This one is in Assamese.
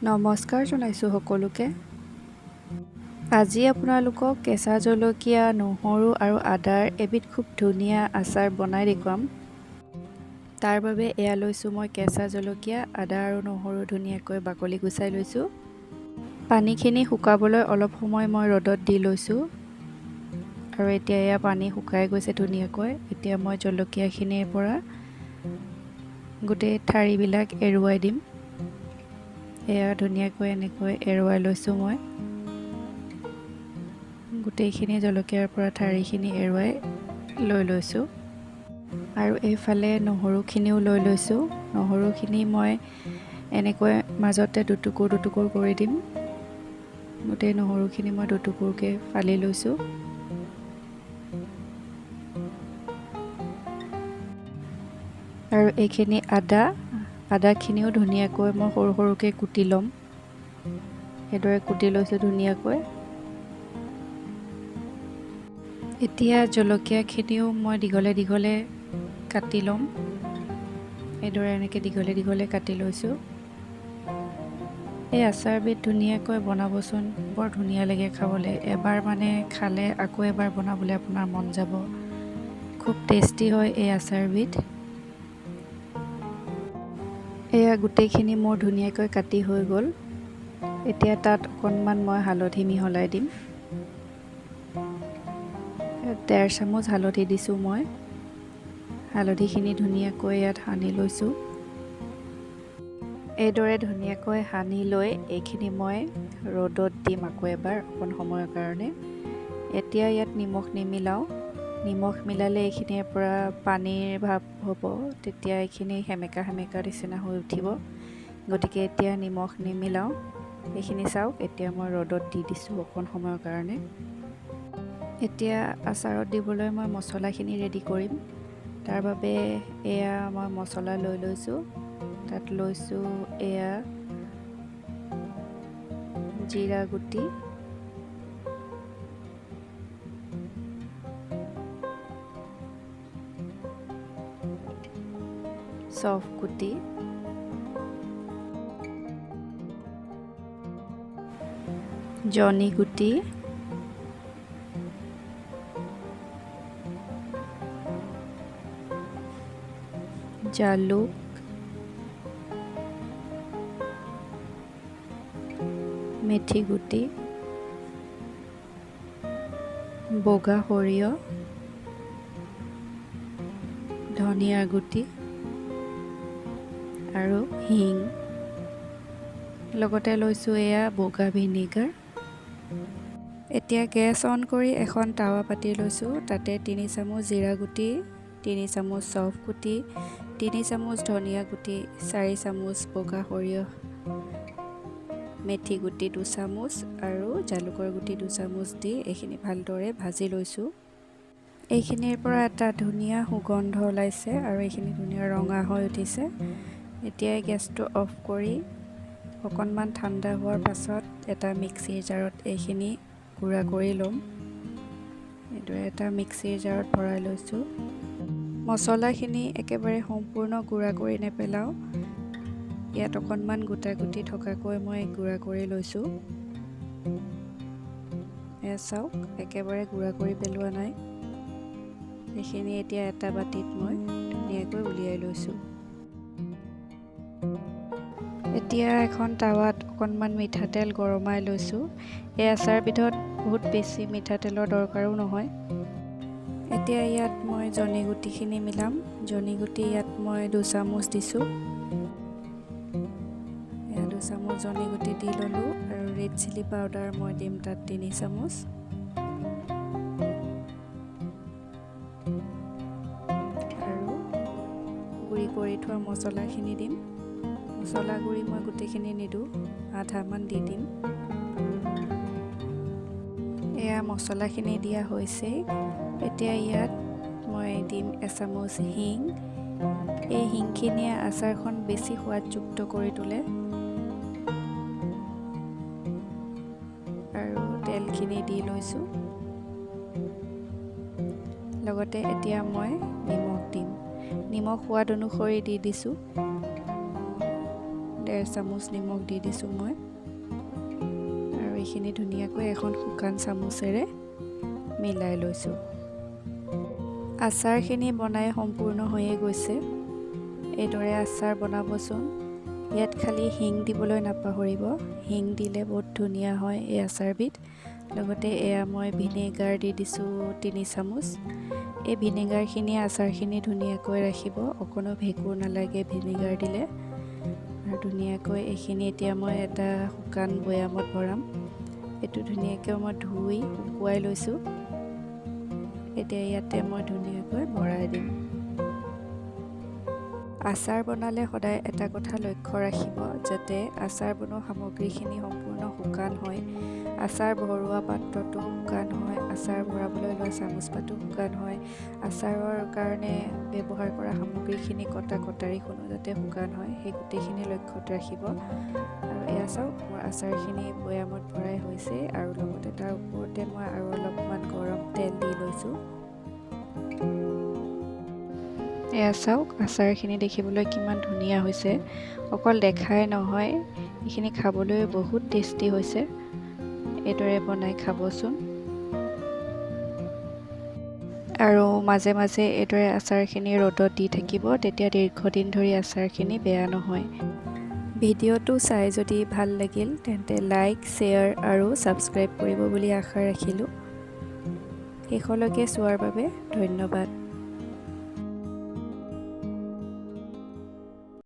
নমস্কাৰ জনাইছোঁ সকলোকে। আজি আপোনালোকক কেঁচা জলকীয়া, নহৰু আৰু আদাৰ এবিধ খুব ধুনীয়া আচাৰ বনাই দেখুৱাম। তাৰ বাবে এয়া লৈছোঁ মই কেঁচা জলকীয়া, আদা আৰু নহৰু ধুনীয়াকৈ বাকলি গুচাই লৈছোঁ। পানীখিনি শুকাবলৈ অলপ সময় মই ৰ'দত দি লৈছোঁ আৰু এতিয়া এয়া পানী শুকাই গৈছে ধুনীয়াকৈ। এতিয়া মই জলকীয়াখিনিৰ পৰা গোটেই ঠাৰিবিলাক এৰুৱাই দিম। এয়া ধুনীয়াকৈ এনেকৈ এৰুৱাই লৈছোঁ মই। গোটেইখিনি জলকীয়াৰ পৰা ঠাৰিখিনি এৰুৱাই লৈ লৈছোঁ আৰু এইফালে নহৰুখিনিও লৈ লৈছোঁ। নহৰুখিনি মই এনেকৈ মাজতে দুটুকুৰ দুটুকুৰ কৰি দিম। গোটেই নহৰুখিনি মই দুটুকুৰকৈ ফালি লৈছোঁ। আৰু এইখিনি আদাখিনিও ধুনীয়াকৈ মই সৰু সৰুকৈ কুটি ল'ম। সেইদৰে কুটি লৈছোঁ ধুনীয়াকৈ। এতিয়া জলকীয়াখিনিও মই দীঘলে দীঘলে কাটি ল'ম। এইদৰে এনেকৈ দীঘলে দীঘলে কাটি লৈছোঁ। এই আচাৰবিধ ধুনীয়াকৈ বনাবচোন, বৰ ধুনীয়া লাগে খাবলৈ। এবাৰ মানে খালে আকৌ এবাৰ বনাবলৈ আপোনাৰ মন যাব। খুব টেষ্টি হয় এই আচাৰবিধ। এয়া গোটেইখিনি মোৰ ধুনীয়াকৈ কাটি হৈ গ'ল। এতিয়া তাত অকণমান মই হালধি মিহলাই দিম। 1.5 চামুচ হালধি দিছোঁ মই। হালধিখিনি ধুনীয়াকৈ ইয়াত সানি লৈছোঁ। এইদৰে ধুনীয়াকৈ সানি লৈ এইখিনি মই ৰ'দত দিম আকৌ এবাৰ অকণ সময়ৰ কাৰণে। এতিয়া ইয়াত নিমখ নিমিলাওঁ। নিমখ মিলালে এইখিনিৰ পৰা পানীৰ ভাৱ হ'ব, তেতিয়া এইখিনি সেমেকা সেমেকা নিচিনা হৈ উঠিব। গতিকে এতিয়া নিমখ নিমিলাওঁ। এইখিনি চাওক, এতিয়া মই ৰ'দত দি দিছোঁ অকণ সময়ৰ কাৰণে। এতিয়া আচাৰত দিবলৈ মই মছলাখিনি ৰেডি কৰিম। তাৰ বাবে এয়া মই মছলা লৈ লৈছোঁ। তাত লৈছোঁ এয়া জিৰা গুটি, চফ গুটি, জনি গুটি, জালুক, মেথি গুটি, বগা সৰিয়হ, ধনিয়াৰ গুটি আৰু হিং। লগতে লৈছোঁ এয়া বগা ভিনেগাৰ। এতিয়া গেছ অন কৰি এখন টাৱা পাতি লৈছোঁ। তাতে 3 চামুচ জিৰা গুটি, 3 চামুচ চফ গুটি, 3 চামুচ ধনিয়া গুটি, 4 চামুচ বগা সৰিয়হ, মেথি গুটি 2 চামুচ আৰু জালুকৰ গুটি 2 চামুচ দি এইখিনি ভালদৰে ভাজি লৈছোঁ। এইখিনিৰ পৰা এটা ধুনীয়া সুগন্ধ ওলাইছে আৰু এইখিনি ধুনীয়া ৰঙা হৈ উঠিছে। এতিয়াই গেছটো অফ কৰি অকণমান ঠাণ্ডা হোৱাৰ পাছত এটা মিক্সিৰ জাৰত এইখিনি গুড়া কৰি ল'ম। এইদৰে এটা মিক্সিৰ জাৰত ভৰাই লৈছোঁ। মছলাখিনি একেবাৰে সম্পূৰ্ণ গুড়া কৰি নেপেলাওঁ, ইয়াত অকণমান গোটা গুটি থকাকৈ মই গুড়া কৰি লৈছোঁ। এয়া চাওক, একেবাৰে গুড়া কৰি পেলোৱা নাই। এইখিনি এতিয়া এটা বাতিত মই ধুনীয়াকৈ উলিয়াই লৈছোঁ। এতিয়া এখন টাৱাত অকণমান মিঠাতেল গৰমাই লৈছোঁ। এই আচাৰবিধত বহুত বেছি মিঠাতেলৰ দৰকাৰো নহয়। এতিয়া ইয়াত মই জনি গুটিখিনি মিলাম। জনি গুটি ইয়াত মই 2 চামুচ দিছোঁ। এয়া 2 চামুচ জনি গুটি দি ল'লোঁ আৰু ৰেড চিলি পাউডাৰ মই দিম তাত 3 চামুচ। আৰু গুড়ি কৰি থোৱা মছলাখিনি দিম। মছলা গুড়ি মই গোটেইখিনি নিদিওঁ, আধামান দি দিম। এয়া মছলাখিনি দিয়া হৈছে। এতিয়া ইয়াত মই দিম এচামুচ হিং। এই হিংখিনিয়ে আচাৰখন বেছি সোৱাদযুক্ত কৰি তোলে। আৰু তেলখিনি দি লৈছোঁ। লগতে এতিয়া মই নিমখ দিম। নিমখ সোৱাদ অনুসৰি দি দিছোঁ। 1.5 চামুচ নিমখ দি দিছোঁ মই। আৰু এইখিনি ধুনীয়াকৈ এখন শুকান চামুচেৰে মিলাই লৈছোঁ। আচাৰখিনি বনাই সম্পূৰ্ণ হৈয়ে গৈছে। এইদৰে আচাৰ বনাবচোন। ইয়াত খালি হিং দিবলৈ নাপাহৰিব। হিং দিলে বহুত ধুনীয়া হয় এই আচাৰবিধ। লগতে এয়া মই ভিনেগাৰ দি দিছোঁ 3 চামুচ। এই ভিনেগাৰখিনিয়ে আচাৰখিনি ধুনীয়াকৈ ৰাখিব। অকণো ভেঁকুৰ নালাগে ভিনেগাৰ দিলে। আৰু ধুনীয়াকৈ এইখিনি এতিয়া মই এটা শুকান বৈয়ামত ভৰাম। এইটো ধুনীয়াকৈ মই ধুই শুকুৱাই লৈছোঁ। এতিয়া ইয়াতে মই ধুনীয়াকৈ ভৰাই দিম। আচাৰ বনালে সদায় এটা কথা লক্ষ্য ৰাখিব, যাতে আচাৰ বনোৱা সামগ্ৰীখিনি সম্পূৰ্ণ শুকান হয়। আচাৰ ভৰোৱা পাত্ৰটো শুকান হয়, আচাৰ ভৰাবলৈ লোৱা চামুচ পাতো শুকান হয়, আচাৰৰ কাৰণে ব্যৱহাৰ কৰা সামগ্ৰীখিনি কটা কটাৰীখনো যাতে শুকান হয়, সেই গোটেইখিনি লক্ষ্যত ৰাখিব। আৰু এয়া চাওক, মোৰ আচাৰখিনি বৈয়ামত ভৰাই হৈছে। আৰু লগতে তাৰ ওপৰতে মই আৰু অলপমান গৰম তেল দি লৈছোঁ। এয়া চাওক, আচাৰখিনি দেখিবলৈ কিমান ধুনীয়া হৈছে। অকল দেখাই নহয়, এইখিনি খাবলৈ বহুত টেষ্টি হৈছে। এইদৰে বনাই খাবচোন। আৰু মাজে মাজে এইদৰে আচাৰখিনি ৰ'দত দি থাকিব, তেতিয়া দীৰ্ঘদিন ধৰি আচাৰখিনি বেয়া নহয়। ভিডিঅ'টো চাই যদি ভাল লাগিল, তেন্তে লাইক, শ্বেয়াৰ আৰু ছাবস্ক্ৰাইব কৰিব বুলি আশা ৰাখিলোঁ। শেষলৈকে চোৱাৰ বাবে ধন্যবাদ।